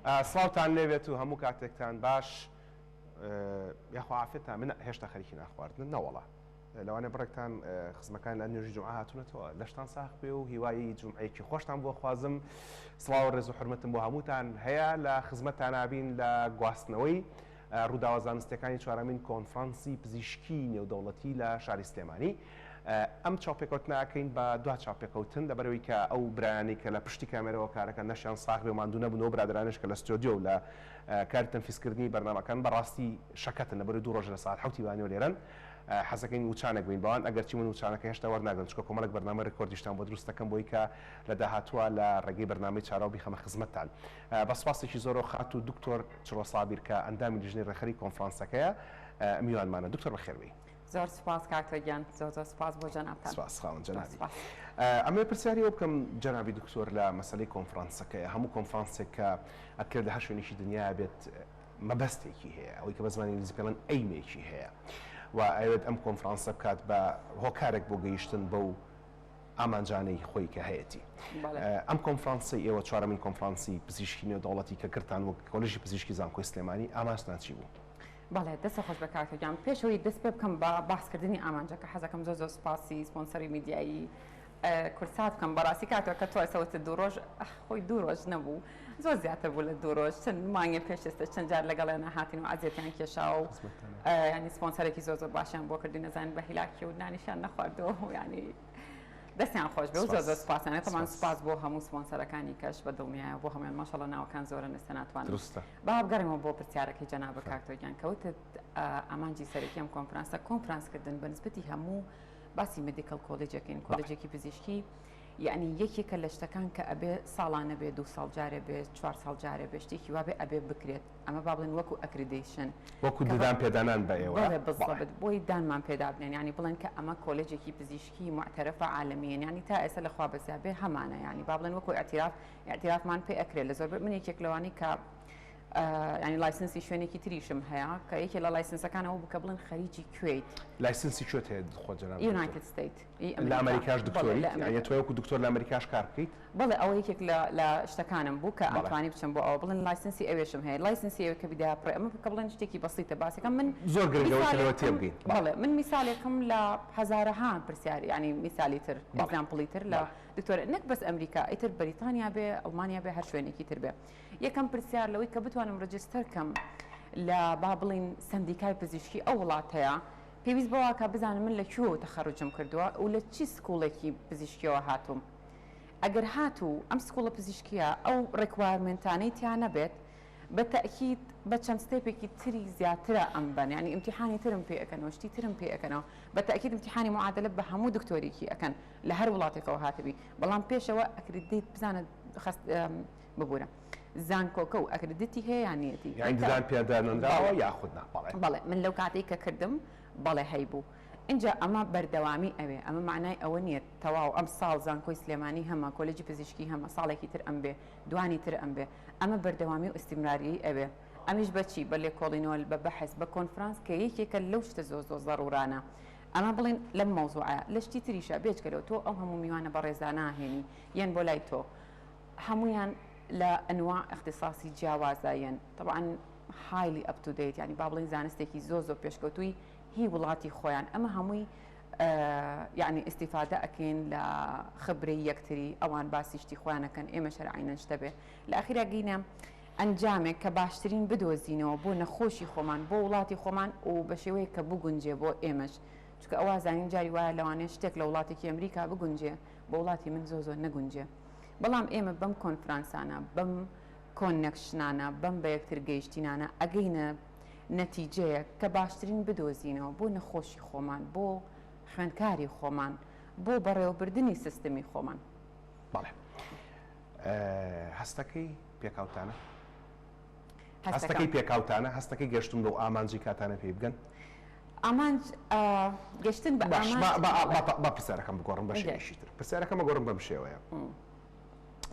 سڵاوتان لێبێت و هەموو کاتێکتان باش یاخوا عافێتان من هێشتا خەریکی ناخواردنن نەوەڵا لەوانە بڕێکتان خزمەکان لە نوێژی جومعە هاتوونەتەوە لەشتان ساخ بێ و هیوای جومعەیەکی خۆشتان بۆ خوازم سڵاو و ڕێز و حورمەتم بۆ هەمووتان هەیە لە خزمەتتان نابین لە گواستنەوەی ڕووداوە زانستیەکانی چوارەمین کۆنفرانسی پزیشکی نێودەوڵەتی لە شاری سلێمانی ئەم چاوپێکەوتنە ئەکەین بە دوا چاوپێکەوتن لەبەرئەوەی کە ئەو برایانەی کە لە پشتی کامێرەوە کارەکەن لەشیان ساغ بێ و ماندوو نەبن و ئەو برادەرانەش کە لە ستۆدیۆ و لە کاری تەنفیزکردنی بەرنامەکان بەڕاستی شەکەتن لەبەرئەوەی دوو ڕۆژە لە سەعات حەوتی بەیانیەوە لێرەن حەزەکەین وچانێک بین بەوان ئەگەرچی من وچانەکە هێشتا وەرناگرم چونکە کۆمەڵێک بەرنامەی ڕیکۆردیشتان بۆ دروست دەکەم بۆی کە لە داهاتووە لە ڕێگەی بەرنامەی چاراو بیخەمە خزمەتتان بە سوپاسێکی زۆرەوە خاتوو دکتۆر چرۆ سابیر کە ئەندامی لیژنەی ڕێکخەری کۆنفرانسەکەیە میوانمانە دکتۆر بەخێربێی. زۆر سوپاس کاک تۆ گیان زۆر زۆر سوپاس بۆ جەنابتان. سوپاس خاوەن جەنابی. ئەمەوێ پرسیاری ئەوە بکەم جەنابی دکتۆر لە مەسەلەی کۆنفرانسەکەیە هەموو کۆنفرانسێک کە ئەکرێت لە هەر شوێنێکی دنیا بێت مەبەستێکی هەیە ئەوەی کە بە زمانی ئینگلیزی پێڵێن aim ێکی هەیە و ئەوێت ئەم کۆنفرانسە بکات بە هۆکارێک بۆ گەیشتن بەو ئامانجانەی خۆی کە هەیەتی. ئەم کۆنفرانسەی ئێوە چوارەمین کۆنفرانسی پزیشکی نێودەوڵەتی کە کردتان وەک کۆلێژی پزیشکی زانکۆی سلێمانی ئامانجتان چی بوو؟ بەڵێ دەستت خۆش بێت کاکە گیان پێش ئەوەی دەست پێ بکەم بە باسکردنی ئامانجەکە حەزەکەم زۆر زۆر سوپاسی سپۆنسەری میدیایی کوردسات بکەم بەڕاستی کاکە کە تۆ ئێستا وتت دوو ڕۆژ خۆی دوو ڕۆژ نەبوو زۆر زیاتر بوو لە دوو ڕۆژ چەند مانگێ پێش ئێستا چەند جار لەگەڵیانە هاتین و عەزیەتیان کێشاوە و ینی سپۆنسەرێکی زۆر زۆر باشیان بۆ کردین نەزانین بە هیلاکی و نانیشیان نەخواردەوە و ینی دەستیان خۆش بێ و زۆر زۆر سوپاسیان تەمان سوپاس بۆ هەموو سپۆنسەرەکانی کەش بە دڵنیایە بۆ هەموویان ماشەڵڵا ناوەکان زۆرن ئێستا ناتوانم دروستە با بگەڕێمەوە بۆ پرسیارەکەی جەنابت کاک تۆ گیان کە وتت ئامانجی سەرەکی ئەم کۆنفرانسە کۆنفرانس کردن بە نسبەتی هەموو باسی medical college ەکەین کۆلێجێکی پزیشکی یعنی یەکێکە لە شتەکان کە ئەبێ ساڵانە بێ دو ساڵ جارێ بێ چوار ساڵ جارێ بێ شتێکی وابێ ئەبێ بکرێت ئەمە با بڵێن وەکو accreditation وەکو ددان پێدانان بە ئێوە بەڵێ بالضبط بۆی دانمان پێدا بنێن یعنی بڵێن کە ئەمە کۆلێجێکی پزیشکی معتەرەفە عالەمیەن یعنی تا ئێستا لە خوا بەزیا بێ هەمانە یعنی با بڵێن وەکو اعتراف اعترافمان پێ ئەکرێ لە زۆربەی من یەکێک لەوانەی کە ینی license ی شوێنێکی تریشم هەیە کە یەکێ لە license ەکانەوە بوو کە بڵێن خەریکی کوێیت. license ی کوێت هەیە خۆت جەنابت دکتۆر؟ United State ی لە ئەمریکا. ئەمریکاش بەڵێ دکتۆریت؟ لە یانی ئەمریکا. تۆ وەکو دکتۆر لە ئەمریکاش کار بکەیت؟ بەڵێ ئەوە یەکێک لە لە شتەکانم بوو کە بەڵێ. ئەمتوانی بچم بۆ ئەوە بڵێن license ی ئەوێشم هەیە license ی ئەوێ کە بیدایە پڕێ ئەمە کە بڵێن شتێکی بەسیتە باسەکەم من زۆر گرنگە ئەوەی کە لەوە میسالێکم تێبگەین. بەڵێ. بەڵێ من میسالێکم لە هەزارەها پرسیار یانی میسالی تر بەڵێ. example ی تر لە بەڵێ. دکتۆر نەک بەس ئەمریکا ئیتر بەریتانیا بێ ئەڵمانیا بێ هەر شوێنێکی تر بێ یەکەم پرسیار لەوەی کە بتوانم register کەم لە با بڵین سەندیکای پزیشکی ئەو وڵاتەیە پێویست بەوە کە بزانم من لە کوێوە تەخەروجم کردووە و لە چی school ێکی پزیشکیەوە هاتووم ئەگەر هاتوو ئەم school ە پزیشکیە ئەو requirement انەی تیا نەبێت بە تەئکید بە چەند step ێکی تری زیاترە ئەمبەن یانی ئیمتیحانی ترم پێ ئەکەنەوە شتی ترم پێ ئەکەنەوە بە تەئکید ئیمتیحانی معادلە بە هەموو دکتۆریکی ئەکەن لە هەر وڵاتێکەوە هاتبی بەڵام پێشەوە accredit بزانە خەست ببورە زانکۆکە و accredit ی هەیە یان نیەتی یانی ددان پێدا نەنراوە یاخود نا بەڵێ. بەڵێ من لەو کاتەی کە کردم بەڵێ هەیبوو ئینجا ئەمە بەردەوامی ئەوێ ئەمە مەعنای ئەوە نیە تەواو ئەم ساڵ زانکۆی سلێمانی هەمە کۆلێجی پزیشکی هەمە ساڵێکی تر ئەم بێ دوانی تر ئەم بێ ئەمە بەردەوامی و ئیستیمراریەی ئەوێ ئەمیش بە چی بە لێکۆڵینەوە بە بەحس بە کۆنفرانس کە یەکێکە لەو شتە زۆر زۆر زەڕورانە ئەمە بڵێن لەم مەوزوعە لە شتی تریشە بێجگە لەوە تۆ ئەو هەموو میوانە بەڕێزانە ئەهێنی یەن بۆ لای تۆ هەموویان لە ئەنواع ئیختیساسی جیاوازا یەن تەبعەن highly up to date یانی با بڵێین زانستێکی زۆر زۆر پێشکەوتووی هی وڵاتی خۆیان ئەمە هەمووی یعنی ئیستیفادە ئەکەین لە خبرەی یەکتری ئەوان باسی شتی خۆیان ئەکەن ئێمەش هەر عەینەن شتە بێ لە ئەخیرا گەینە ئەنجامێک کە باشترین بدۆزینەوە بۆ نەخۆشی خۆمان بۆ وڵاتی خۆمان و بە شێوەیەک کە بگونجێ بۆ ئێمەش چونکە ئەوە زانین جاری وایە لەوانەیە شتێک لە وڵاتێکی ئەمریکا بگونجێ بۆ وڵاتی من زۆر زۆر نەگونجێ بەڵام ئێمە بەم کۆنفرانسانە بەم connection انە بەم بە یەکتر گەیشتینانە ئەگەینە نەتیجەیەک کە باشترین بدۆزینەوە بۆ نەخۆشی خۆمان بۆ خوێندکاری خۆمان بۆ بەڕێوەبردنی سیستمی خۆمان. بەڵێ. هەستەکەی پێکاوتانە؟ هەستەکەی پێکاوتانە هەستەکەی گەشتون بەو ئامانجی کاتانە پێی بگەن؟ ئامانج گەشتن بە با پرسیارەکەم بگۆڕم بە شێوەیەکی تر پرسیارەکەم بگۆڕم بەم شێوەیە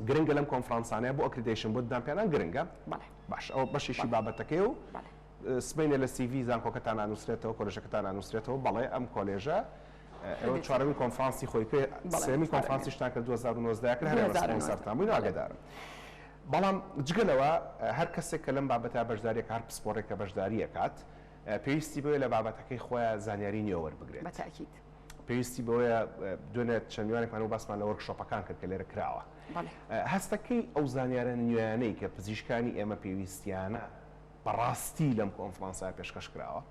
گرنگە لەم کۆنفرانسانەیە بۆ accreditation بۆ ددانپیانان گرنگە باش ئەو بەشێکی بابەتەکەی و سبەینێ لە CV زانکۆکەتان ئەنووسرێتەوە کۆلێژەکەتان ئەنووسرێتەوە بەڵێ ئەم کۆلێژە ئێوە چوارەمین کۆنفرانسی خۆی پێ سێمی کۆنفرانسیشتان کرد 2019 کرد هەر ئێمە سپۆنسەرتان بووین ئاگادارم. بەڵام جگە لەوە هەر کەسێک کە لەم بابەتە بەشداریەکە هەر پسپۆڕێک کە بەشداری ئەکات پێویستی بەوەیە لە بابەتەکەی خۆیا زانیاری نوێ وەربگرێت. بە تەئکید. پێویستی بەوەیە دوێنێ چەند میوانێکمان هەبوو باسمان لە وۆرکشۆپەکان کرد کە لێرە کراوە. بەڵێ. هەستەکەی ئەو زانیارە نوێیانەی کە پزیشکانی ئێمە پێویستیانە بەڕاستی لەم کۆنفرانسە پێشکەش کراوە؟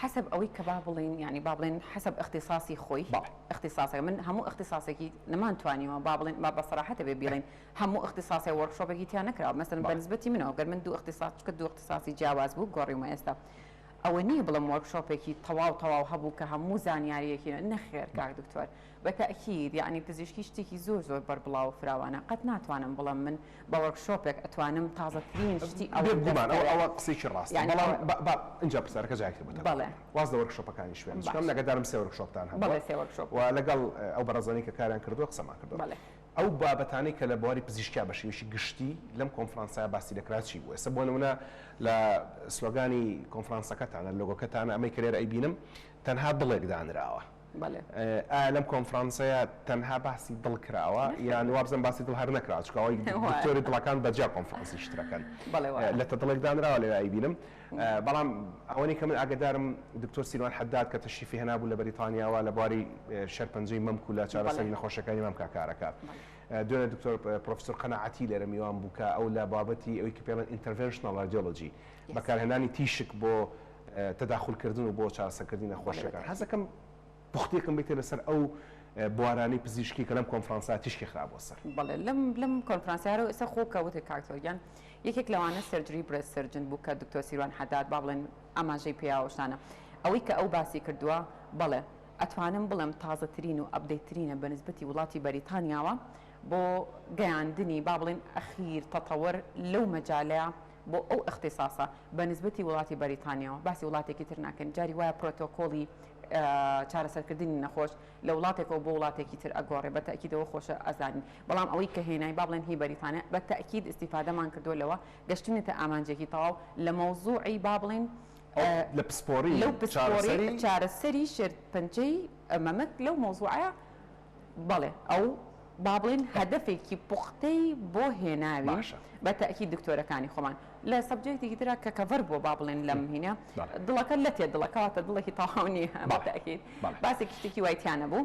حەسەب ئەوەی کە با بڵێین یانی با بڵێین حەسەب ئیختیساسی خۆی بەڵێ. ئیختیساسەکە من هەموو ئیختیساسێکی نەمانتوانیوە با بڵێین با بە سەراحەتە بێ بیڵێین هەموو ئیختیساسێ workshop ێکی تیا نەکراوە مەسەلەن بە بەڵێ. نسبەتی منەوە گەر من دوو ئیختیساس چونکە دوو ئیختیساسی جیاواز بوو گۆڕیومە ئێستا ئەوە نییە بڵێم workshop ێکی تەواو تەواو هەبوو کە هەموو زانیارییەکی نەخێر کاک دکتۆر بە تەئکید یەعنی پزیشکی شتێکی زۆر زۆر بەربڵاو و فراوانە قەت ناتوانم بڵێم من بە workshop ێک ئەتوانم تازەترین شتی ئەوەم دەست بێگومان ئەوە بکەوێ ئەوە قسەیەکی ڕاستە یەعنی بەڵام ئەوە با با ئینجا پرسیارەکە جارێکی تر بۆتان بەڵێ واز لە workshop ەکانیش بێنم چونکە من باشە ئاگادارم سێ workshop تان هەبووە بەڵێ سێ workshop و لەگەڵ ئەو بەڕێزانەی کە کاریان کردووە قسەمان کردووە بەڵێ. ئەو بابەتانەی کە لە بواری پزیشکیا بە شێوەیەکی گشتی لەم کۆنفرانسەیا باسی لێکرا چی بوو؟ ئێستا بۆ نموونە لە سلۆگانی کۆنفرانسەکەتان، لە لۆگۆکەتان ئەمەی کە لێرە ئەیبینم تەنها دڵێک دانراوە. بەڵێ. ئایا لەم کۆنفرانسەیا تەنها باسی دڵ کراوە یان وابزانم باسی دڵ هەر نەکراوە چونکە ئەوەی دکتۆری دڵەکان بە جیا کۆنفرانسیش ترەکەن. بەڵێ وایە. لەتە دڵێک دانراوە لەوێ ئەیبینم. بەڵام ئەوەنەی کە من ئاگەدارم دکتۆر سیروان حەداد کە تەشریفی هێنابوو لە بەریتانیاوە لە بواری شێرپەنجەی مەمک و لە چارەسەری نەخۆشیەکانی مەمکا کارەکا. دوێنێ دکتۆر پرۆفیسۆر قەناعەتی لێرە میوان بوو کە ئەو لە بابەتی ئەوی کە پێڵێن interventional radiology بەکارهێنانی تیشک بۆ تەداخول کردن و بۆ چارەسەرکردنی نەخۆشیەکان. حەزەکەم پوختێکم بیتێ لەسەر ئەو بوارانەی پزیشکی کە لەم کۆنفرانسە تیشکی خرابووە سەر. بەڵێ لەم لەم کۆنفرانسە هەر ئێستا خۆ کە وتت کاک تۆر گیان یەکێک لەوانە surgery breast surgeon بوو کە دکتۆر سیروان حەداد با بڵێن ئاماژەی پێیا ئەو شتانە ئەوەی کە ئەو باسی کردووە بەڵێ ئەتوانم بڵێم تازەترین و update ترینە بە نسبەتی وڵاتی بەریتانیاوە بۆ گەیاندنی با بڵێن ئەخیر تەتەوەر لەو مەجالەیا بۆ ئەو ئیختیساسە بە نسبەتی وڵاتی بەریتانیاوە باسی وڵاتێکی تر ناکەین جاری وایە پرۆتۆکۆڵی چارەسەرکردنی نەخۆش لە وڵاتێکەوە بۆ وڵاتێکی تر ئەگۆڕێ بە تەئکیدەوە خۆشە ئەزانین بەڵام ئەوەی کە هێنای با بڵێن هی بەریتانیا بە تەئکید ئیستیفادەمان کردووە لەوە گەشتوینەتە ئامانجێکی تەواو لە مەوزوعی با بڵێین لە پسپۆڕی لەو پسپۆڕی چارەسەری شێرپەنجەی مەمک لەو مەوزوعە بەڵێ ئەو با بڵێین هەدەفێکی پوختەی بۆ هێناوین بە تەئکید دکتۆرەکانی خۆمان لە subject ێکی ترا کە cover بووە با بڵێن لەم هینە دڵەکە لەتێ دڵەکە واتە دڵێکی تەواو نییە بە تەئکید باسێکی شتێکی وای تیا نەبوو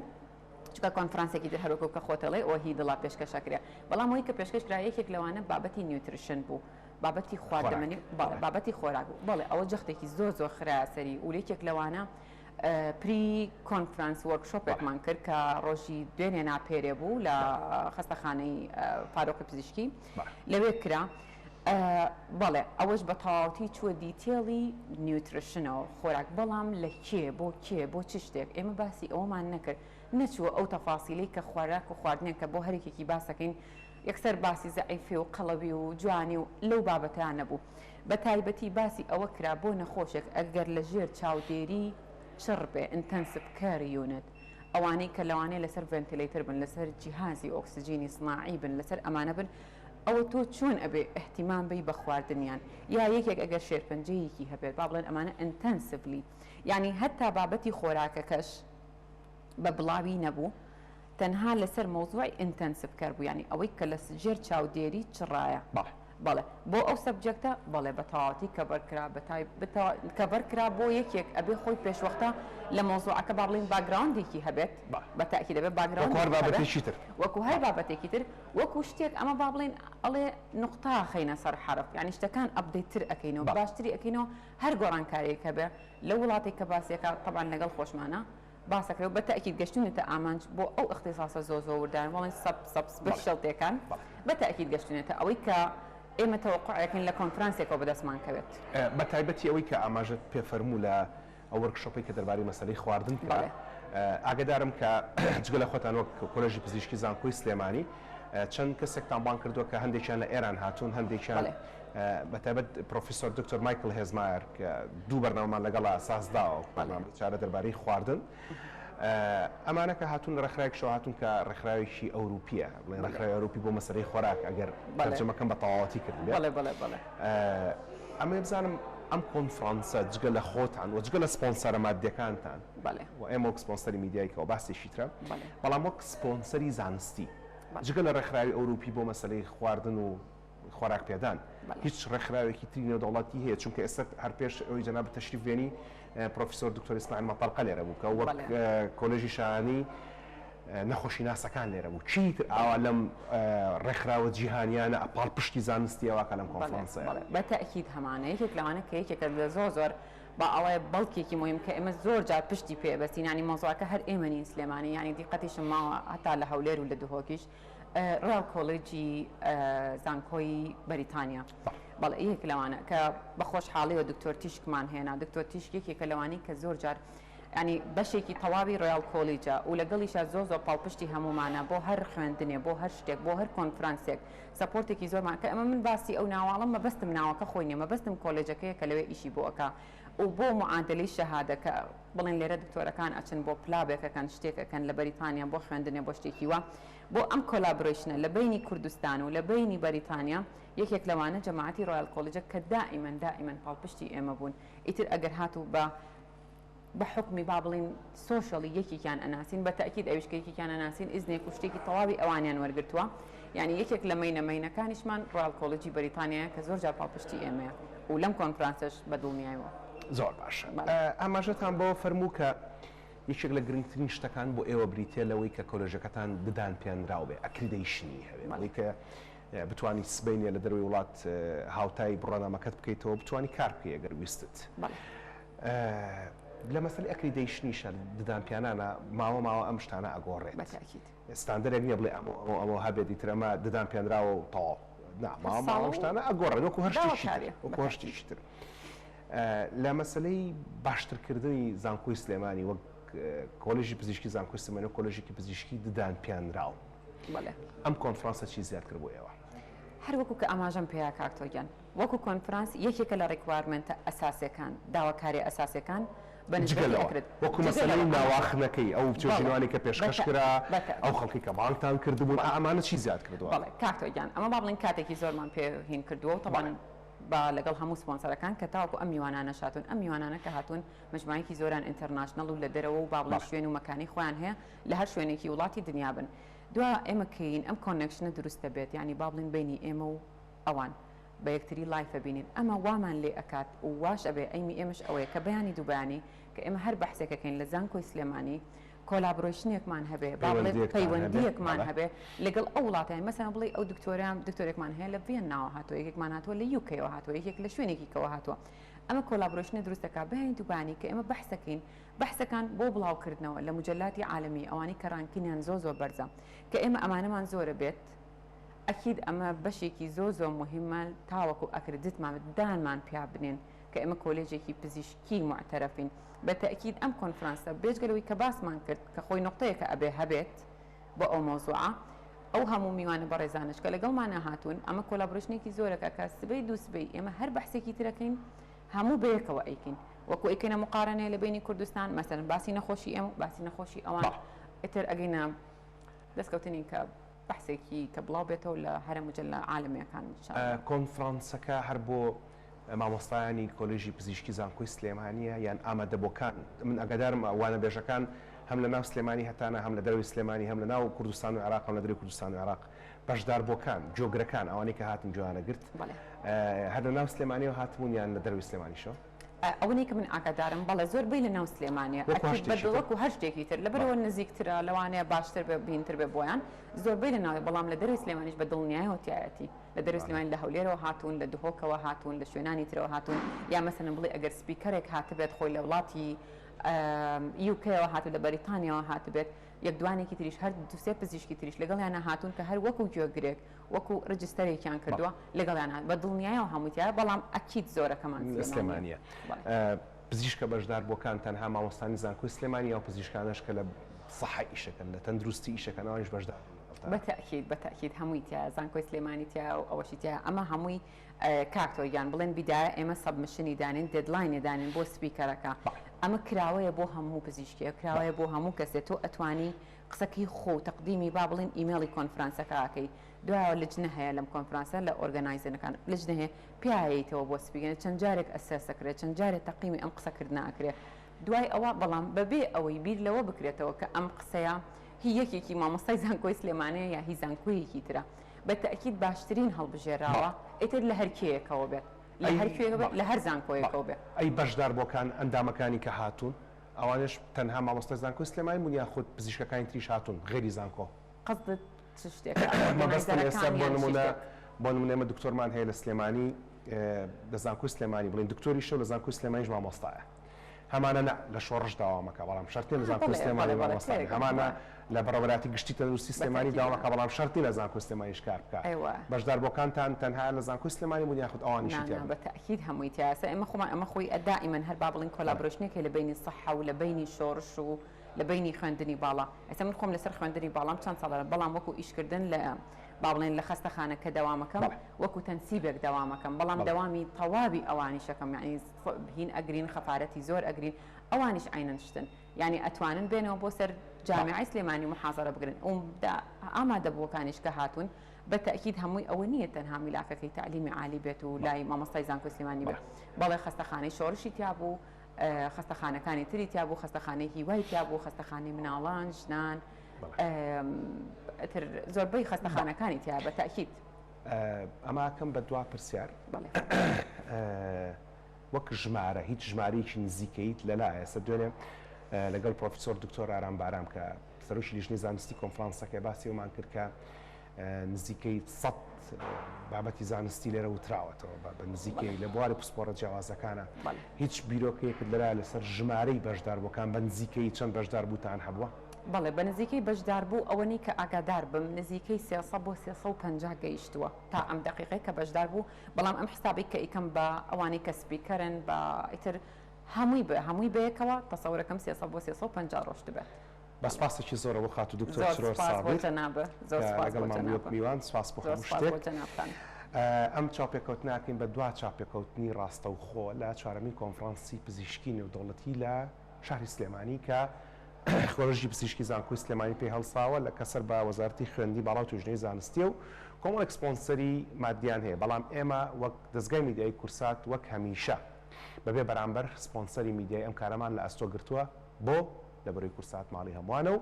چونکە کۆنفرانسێکی تر هەروەکو کە خۆت ئەڵێی ئەوە هی دڵە پێشکەش ئەکرێ بەڵام ئەوەی کە پێشکەش کرا یەکێک لەوانە بابەتی nutrition بوو بابەتی خواردەمەنی بەڵێ بابەتی خۆراک بوو بەڵێ ئەوە جەختێکی زۆر زۆر خرایە سەری و یەکێک لەوانە pre conference workshop ێکمان کرد کە ڕۆژی دوێنێ نا پێرێ بوو لە خەستەخانەی فاروقی پزیشکی لەوێ کرا. بەڵێ ئەوەش بە تەواوەتی چووە detail ی nutrition ەوە خۆراک بەڵام لە کێ بۆ کێ بۆ چ شتێک ئێمە باسی ئەوەمان نەکرد نەچووە ئەو تەفاسیلەی کە خۆراک و خواردنێک کە بۆ هەرێکێکی باسەکەین یەکسەر باسی زەعیفی و قەڵەوی و جوانی و لەو بابەتە نەبوو بە تایبەتی باسی ئەوە کرا بۆ نەخۆشێک ئەگەر لە ژێر چاودێری چڕ بێ، Intensive Care Unit، ئەوانەی کە لەوانەیە لەسەر ventilator بن، لەسەر جیهازی ئۆکسجینی سناعی بن، لەسەر ئەمانە بن، ئەوە تۆ چۆن ئەبێ ئیهتیمام بەی بە خواردنیان، یا یەکێک ئەگەر شێرپەنجەیەکی هەبێت، با بڵێن ئەمانە Intensively، یانی هەتا بابەتی خۆراکەکەش بە بڵاوی نەبوو. تەنها لەسەر مەوزوعی intensive care بوو یانی ئەوەی کە لە ژێر چاودێری چڕایە. بەڵێ. بەڵێ بۆ ئەو subject ە بەڵێ بە تەواوەتی cover کرا بە تای cover کرا بۆ یەکێک ئەبێ خۆی پێشوەختە لە مەوزوعەکە با بڵێین background ێکی هەبێت بەڵێ. بە تەئکید ئەبێ وەکو هەر background ێکی هەبێت بابەتێکی تر. وەکو هەر بابەتێکی تر وەکو شتێک ئەمە با بڵێین ئەڵێ نوقتە خەینە سەر حەرف یانی شتەکان update تر ئەکەینەوە بەڵێ. باشتری ئەکەینەوە هەر گۆڕانکارییەک هەبێ لەو وڵاتێک کە باسی ئەکا تەبعەن لەگەڵ خۆشمانە باسەکرێ و بە تەئکید گەشتوونەتە ئامانج بۆ ئەو ئیختیساسە زۆر زۆر وردانە بەڵێن sub sub specialty ەکان بە تەئکید گەشتوونەتە ئەوەی کە ئێمە تەوەقوعەکەین لە کۆنفرانسێکەوە بەدەستمان کەوێت. بە تایبەتی ئەوەی کە ئاماژەت پێ فەرموو لە ئەو workshop ەی کە دەربارەی مەسەلەی خواردن کرا ئاگەدارم کە جگە لە خۆتان وەک کۆلێژی پزیشکی زانکۆی سلێمانی چەند کەسێکتان بانگ کردووە کە هەندێکیان لە ئێران هاتوون هەندێکیان بە تایبەت پرۆفیسۆر دکتۆر مایکل هێزمایەر کە دوو بەرنامەمان لەگەڵا سازداوە بەرنامەی چارە دەربارەی خواردن ئەمانە کە هاتوون لە ڕێکخراوێکیشەوە هاتوون کە ڕێکخراوێکی ئەوروپییە بڵێن ڕێکخراوی ئەوروپی بۆ مەسەلەی خۆراک ئەگەر تەرجەمەکەم بە تەواوەتی کردبێ ئەمەوێ بزانم ئەم کۆنفرانسە جگە لە خۆتان و جگە لە سپۆنسەرە ماددیەکانتان و ئێمە وەک سپۆنسەری میدیایی کەەوە باسێکی ترە بەڵام وەک سپۆنسەری زانستی. جگە لە ڕێکخراوی ئەوروپی بۆ مەسەلەی خواردن و خۆراک پێدان هیچ ڕێکخراوێکی تری نێودەوڵەتی هەیە؟ چونکە ئێستا هەر پێش ئەوەی جەنابت تەشریف بێنی پرۆفیسۆر دکتۆر ئیسماعیل مەتەڵقە لێرە بوو کە وەک کۆلێژی شایانی نەخۆشیناسەکان لێرە بوو. چی تر ئاوا لەم ڕێکخراوە جیهانیانە پاڵپشتی زانستی ئەوا کە لەم کۆنفرانسەیە؟ بە تەئکید هەمانە. یەکێک لەوانە کە یەکێکە لە زۆر زۆر با ئەڵێ بەڵکێکی موهیم کە ئێمە زۆر جار پشتی پێ بەستین، یانی مەوزوعەکە هەر ئێمە نین سلێمانی، یانی دیقەتیشم ماوە هەتا لە هەولێر و لە دهۆکیش ڕۆیاڵ کۆلێجی زانکۆی بەریتانیا. بەڵێ یەک لەوانە کە بە خۆشحاڵیەوە دکتۆر تیشکمان هێنا. دکتۆر تیشک یەکێکە لەوانەی کە زۆر جار یانی بەشێکی تەواوی ڕۆیاڵ کۆلیجە و لەگەڵیشا زۆر زۆر پاڵپشتی هەموومانە بۆ هەر خوێندنێ بۆ هەر شتێک بۆ هەر کۆنفرانسێک support ێکی زۆرمان کە ئەمە من باسی ئەو ناوەڵم مەبەستم ناوەکە خۆی نیە مەبەستم کۆلێجەکەیە کە لەوێ ئیشی بۆ ئەکا و بۆ معادلەی شەهادە کە بڵێن لێرە دکتۆرەکان ئەچن بۆ PLAB ێک ئەکەن شتێک ئەکەن لە بەریتانیا بۆ خوێندنێ بۆ شتێکی وا بۆ ئەم collaboration ە لە بەینی کوردستان و لە بەینی بەریتانیا یەکێک لەوانە جەماعەتی ڕۆیاڵ کۆلیجە کە دائیمەن دائیمەن پاڵپشتی ئێمە بوون ئیتر ئەگەر هاتوو بە بە حوکمی با بڵێین socially یەکێکیان ئەناسین بە تەئکید ئەویش کە یەکێکیان ئەناسین ئیزنێک و شتێکی تەواوی ئەوانیان وەرگرتووە یانی یەکێک لە مەینە مەینەکانیشمان ڕۆیاڵ کۆڵێجی بەریتانیایە کە زۆر جار پاڵپشتی ئێمەیە و لەم کۆنفرانسەش بە دڵنیایەوە. زۆر باشە ئاماژەتان بەوە فەرموو کە یەکێک لە گرنگترین شتەکان بۆ ئێوە بریتیە لەوەی کە کۆلێژەکەتان ددان پێنراو بێ accreditation ی هەبێ بەوەی کە بتوانی سبەینێ لە دەرەوەی وڵات هاوتای بڕوانامەکەت بکەیتەوە بتوانی کار بکەی ئەگەر ویستت. لە مەسەلەی accreditation یشە ددانپیانانە ماوە ماوە ئەم شتانە ئەگۆڕێت. بە تاکید. ستاندەرێک نییە بڵێ ئەمە و ئەمە و ئەمە هەبێت ئیتر ئەمە ددان پێنراوە و تەواو. نا ماوە ماوە ئەم شتانە ئەگۆڕێت وەکو هەر شتێکی تر وەکو هەر شتێکی تر. لە مەسەلەی باشترکردنی زانکۆی سلێمانی وەک کۆلێژی پزیشکی زانکۆی سلێمانی و کۆلێژێکی پزیشکی ددان پێنراو ئەم کۆنفرانسە چی زیاد کرد بۆ ئێوە؟ هەر وەکو کە ئاماژەم پێیا کاک تۆ گیان وەکو کۆنفرانس یەکێکە لە requirement ە ئەساسیەکان، داواکاریە ئەساسیەکان بە جگە نسبەتی لەوە ئەکرد وەکو جگە مەسەلەی لەوە ئەمە ناواخنەکەی ئەو بەڵێ توێژینەوانەی کە بە پێشکەش تە کرا بە تە ئەو خەڵکەی کە بانگتان کردبوون بەڵێ ئا ئەمانە چی زیاد کردووە؟ بەڵێ کاک تۆ گیان ئەمە با بڵێین کاتێکی زۆرمان پێ هین کردووە و بەڵێ. تەبعەن با لەگەڵ هەموو سپۆنسەرەکان کە تاوەکو ئەم میوانانەش هاتوون ئەم میوانانە کە هاتوون مەجموعەیەکی زۆران international و لە دەرەوە و با بڵێین بەڵێ. شوێن و مەکانی خۆیان هەیە لە هەر شوێنێکی وڵاتی دنیا بن دوا ئێمە کەین ئەم connection ە دروست دەبێت یانی با بڵێین بەینی ئێمە و ئەوان بە یەکتری live ئەبینین ئەمە وامان لێ ئەکات و واش ئەبێ aim ی ئێمەش ئەوەیە کە بەیانی دوو بەیانی کە ئێمە هەر بەحسێک ئەکەین لە زانکۆی سلێمانی collaboration ێکمان هەبێ با بڵێ پەیوەندیەکتان هەبێ پەیوەندیەکمان بەڵێ. هەبێ لەگەڵ ئەو وڵاتە مەسەلەن بڵێ ئەو دکتۆرە دکتۆرێکمان هەیە لە ڤیەنناوە هاتووە یەکێکمان هاتووە لە UK ەوە هاتووە یەکێک لە شوێنێکی کەوە هاتووە ئەمە collaboration ە دروست دەکات بەیانی دوو بەیانی کە ئێمە بەحسەکەین بەحسەکان بۆ بڵاوکردنەوە لە مجەلاتی عالەمی ئەوانەی کە ranking یان زۆر زۆر بەرزە کە ئێمە ئەمانەمان زۆرە بێت ئەکید ئەمە بەشێکی زۆر زۆر موهیمە تاوەکو accredit مان بێت دانمان پیا بنێن کە ئێمە کۆلێجێکی پزیشکی موعتەرەفین بە تەئکید ئەم کۆنفرانسە بێجگە لەوەی کە باسمان کرد کە خۆی نوقتەیەکە ئەبێ هەبێت بۆ ئەو مەوزوعە ئەو هەموو میوانە بەڕێزانەش کە لەگەڵمانا هاتوون ئەمە collaboration ێکی زۆرەکە کە سبەی دوو سبەی ئێمە هەر بەحسێکی ترەکەین هەموو بەیەکەوە ئەیکەین وەکو ئەیکەینە مقارەنەیە لە بەینی کوردستان مەسەلەن باسی نەخۆشی ئێمە و باسی نەخۆشی ئەوان ئیتر ئەگەینە دەستکەوتنی کە بەحسێکی کە بڵاو بێتەوە لە هەرە مجلە عالەمیەکان ان شاء اللە. کۆنفرانسەکە هەر بۆ مامۆستایانی کۆلێژی پزیشکی زانکۆی سلێمانیە یان ئامادەبووەکان؟ من ئاگادارم وانەبێژەکان هەم لە ناو سلێمانی هەتانە هەم لە دەرەوەی سلێمانی هەم لە ناو کوردستان و عێراق هەم لە دەرەوەی کوردستان و عێراق بەشداربووەکان گوێگرەکان ئەوانەی کە هاتن گوێیانە گرت هەر لە ناو سلێمانیەوە هاتبوون یان لە دەرەوەی سلێمانیشەوە؟ ئەوەنەی کە من ئاگادارم بەڵێ زۆربەی لە ناو سلێمانیە ئەکید بە وەکو هەر شتێکی تر لەبەرئەوە نزیکترە لەوانەیە باشتر بێ بینتر بێ بۆیان زۆربەی لە ناوێ بەڵام لە دەرەوەی سلێمانیش بە دڵنیایەوە تیایەتی لە دەرەوەی سلێمانی لە هەولێرەوە هاتوون لە دهۆکەوە هاتوون لە شوێنانی ترەوە هاتوون یا مەسەلەن بڵێ ئەگەر speaker ێک هاتبێت خۆی لە وڵاتی UK ەوە هاتوو لە بەریتانیاوە هاتبێت یەک دوانێکی تریش هەر دوسێ پزیشکی تریش لەگەڵیانە هاتوون کە هەر وەکو گوێگرێک وەکو register ێکیان کردووە لەگەڵیان هات بە دڵنیایەوە هەمووی تیایە بەڵام ئەکید زۆرەکەمان سلێمانیە. سلێمانیە. پزیشکە بەشداربووەکان تەنها مامۆستانی زانکۆی سلێمانی ئەو پزیشکانەش کە لە سەحە ئیشەکەن لە تەندروستی ئیشەکەن ئەوانیش بەشدار بوون لەگەڵتان؟ بە تەئکید بە تەئکید هەمووی تیایە زانکۆی سلێمانی تیایە و ئەوەشی تیایە ئەمە هەمووی کاک تۆ گیان بڵێن بیدایە ئێمە submission ی دانێن deadline ێ دانێن بۆ speaker ەکە ئەمە کراوەیە بۆ هەموو پزیشکێک کراوەیە بۆ هەموو کەسێ تۆ ئەتوانی قسەکەی خۆ و تەقدیمی با بڵێین ئیمێڵی کۆنفرانسەکە ئەکەی دوایەوە لجنە هەیە لەم کۆنفرانسە لە organizer ەکان لجنە هەیە پیایەیتەوە بۆ speaker چەند جارێک assess ئەکرێت چەند جارێک تەقیمی ئەم قسەکردنە ئەکرێ دوای ئەوە بەڵام بەبێ ئەوەی بیر لەوە بکرێتەوە کە ئەم قسەیە هی یەکێکی مامۆستای زانکۆی سلێمانیە یا هی زانکۆیەکی ترە بە تەئکید باشترین هەڵبژێراوە ئیتر لە هەر کێیەکەوە بێت لە هەر کوێیەکەوە بێت لە هەر زانکۆیەکەوە بێت. ئەی بەشداربووەکان ئەندامەکانی کە هاتوون ئەوانەش تەنها مامۆستای زانکۆی سلێمانی بوون یاخود پزیشکەکانی تریش هاتوون غەیری زانکۆ؟ قەسدت چ شتێکە؟ مەبەستم ئێستا بۆ نموونە بۆ نموونە ئێمە دکتۆرمان هەیە لە سلێمانی لە زانکۆی سلێمانی بڵێین دکتۆریشە و لە زانکۆی سلێمانیش مامۆستایە. هەمانە نا لە شۆڕش داوامەکە بەڵام شەرت نیە لە زانکۆی سلێمانی مامۆستا بێ هەمانە لە بەڕێوەبەرایەتی گشتی تەندروستی سلێمانی داوامەکە بەڵام شەرت نیە لە زانکۆی سلێمانیش کار بکا بەشداربووەکانتان تەنها لە زانکۆی سلێمانی بوون یاخود ئەوانیشی تیا بوون؟ نا نا بە تەئکید هەمووی تیایە ئێستا ئێمە خۆمان ئەمە خۆی دائیمەن هەر با بڵێین collaboration ێک هەیە لە بەینی سەحە و لە بەینی شۆڕش و لە بەینی خوێندنی باڵا ئێستا من خۆم لەسەر خوێندنی باڵام چەند ساڵە بەڵام وەکو ئیشکردن لە با بڵێن لە خەستەخانە کە دەوامەکەم وەکو تەنسیبێک دەوامەکەم بەڵام دەوامی تەواوی ئەوانیشەکەم یعنی هین ئەگرین خەفارەتی زۆر ئەگرین ئەوانیش عەینەن شتن یانی ئەتوانن بێنەوە بۆ سەر جامیعەی سلێمانی محازەرە بگرن ئوم ئامادەبووەکانیش کە هاتوون بە تەئکید هەمووی ئەوە نییە تەنها میلاکەکەی تەعلیمی عالی بێت و لای مامۆستای زانکۆی سلێمانی بێت بەڵێ خەستەخانەی شۆڕشی تیا بوو خەستەخانەکانی تری تیا بوو خەستەخانەی هیوای تیا بوو خەستەخانەی مناڵان ژنان تر زۆربەی خەستەخانەکانی تیا بە تەئکید. ئەمە ئەکەم بە دوا پرسیار. وەک ژمارە هیچ ژمارەیەکی نزیکەیت لەلایە؟ ئێستا دوێنێ لەگەڵ پرۆفیسۆر دکتۆر ئارام بارام کە سەرۆکی لیژنەی زانستی کۆنفرانسەکە باسی ئەومان کرد کە نزیکەی سەد بابەتی زانستی لێرە وتراوەتەوە بە نزیکەی لە بواری پسپۆڕە جیاوازەکانە هیچ بیرۆکەیەکت لەلایە لەسەر ژمارەی بەشداربووەکان بە نزیکەی چەند بەشداربووتان هەبووە؟ بەڵێ بە نزیکەی بەشداربوو ئەوەنەی کە ئاگادار بم نزیکەی 300 بۆ 350 گەیشتووە تا ئەم دەقیقەی کە بەشدار بوو بەڵام ئەم حسابەی کە ئیکەم بە ئەوانەی کە speaker ن بە ئیتر هەمووی بە هەمووی بەیەکەوە تەسەورەکەم 300 بۆ 350 ڕۆشتبێت. بە سپاسێکی زۆرەوە بۆ خاتوو دکتۆر چرۆ سابیر کە لەگەڵمان بوو وەک میوان، سپاس بۆ هەموو شتێک. ئەم چاوپێکەوتنە ئەکەین بە دوا چاوپێکەوتنی ڕاستەوخۆ لە چوارەمین کۆنفرانسی پزیشکی نێودەوڵەتی لە شاری سلێمانی کە کۆلێژی پزیشکی زانکۆی سلێمانی پێی هەڵساوە لە کە سەر بە وەزارەتی خوێندنی باڵا و توێژینەوەی زانستییە و کۆمەڵێک سپۆنسەری مادیان هەیە بەڵام ئێمە وەک دەزگای میدیایی کوردسات وەک هەمیشە بەبێ بەرامبەر سپۆنسەری میدیای ئەم کارەمان لە ئەستۆ گرتووە بۆ لەبەرەی کوردسات ماڵی هەمووانە و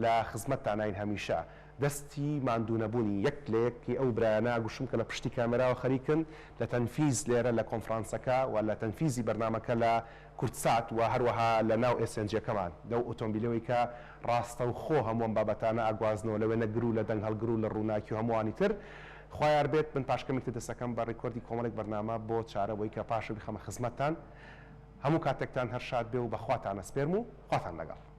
لە خزمەتتاناین هەمیشە دەستی ماندوونەبوونی یەک لە یەکی ئەو برایانە ئەگوشم کە لە پشتی کامێراوە خەریکن لە تەنفیز لێرە لە کۆنفرانسەکە و لە تەنفیزی بەرنامەکە لە کوردسات و هەروەها لە ناو ئێس ئێن جیەکەمان لەو ئۆتۆمبیلەوەی کە ڕاستەوخۆ هەموو ئەم بابەتانە ئەگوازنەوە لە وێنەگر و لە دەنگ هەڵگر و لە ڕووناکی و هەمووانی تر خوا یار بێت من پاش کەمێک تر دەستەکەم بە record ی کۆمەڵێک بەرنامە بۆ چارە بۆی کە پاشە بیخەمە خزمەتتان هەموو کاتێکتان هەر شاد بێ و بە خواتان ئەسپێرم و خواتان لەگەڵ.